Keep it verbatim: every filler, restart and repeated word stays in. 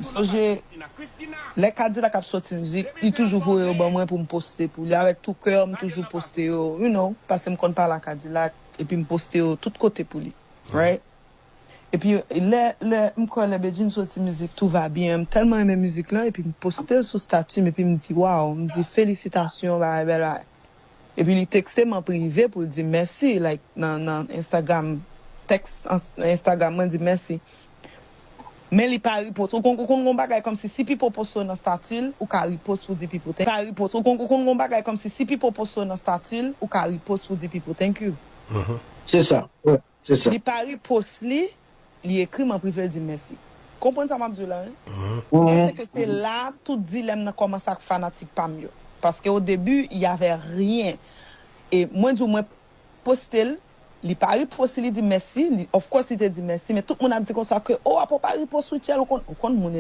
Sonje, lè Kadilak ap soti mizik, li toujou voye yo ban mwen pou m poste pou li. Avèk tou kè, m toujou poste yo, you know, paske m konn pale a Kadilak, epi m poste yo tout kote pou li, right? Epi lè, lè m kwè lè Bedjine soti mizik Tout va bien, m tèlman renmen mizik lan, epi m poste l sou stati m, epi m di, waw, m di, felisitasyon, bagay bèl bagay. Epi li tekste m an prive pou l di m mèsi, like, nan, nan Instagram, tèks Instagram mwen di mèsi. Men li pa repost. Ou konn, ou konn gon bagay kòmsi si Pipo poste w nan stati l, ou ka repost pou di Pipo thank you. Pa repost. Ou konn, ou konn gon bagay kòmsi si Pipo poste w nan stati l, ou ka repost pou di Pipo thank you. Se sa. Se sa. Li pa repost li, li ekri m an prive, l di m mèsi. Konprann sa m ap di w la, wi? Paske se la tout dilèm nan kòmanse ak fanatik pa m yo. Paske o debi, y avè ryen. E mwen di w, mwen poste l, li pa repost li, li di mèsi, li, of course li te di mèsi, men tout moun ap di konsa ke, oh, apa w pa repost Rutshelle, ou konn, ou konn moun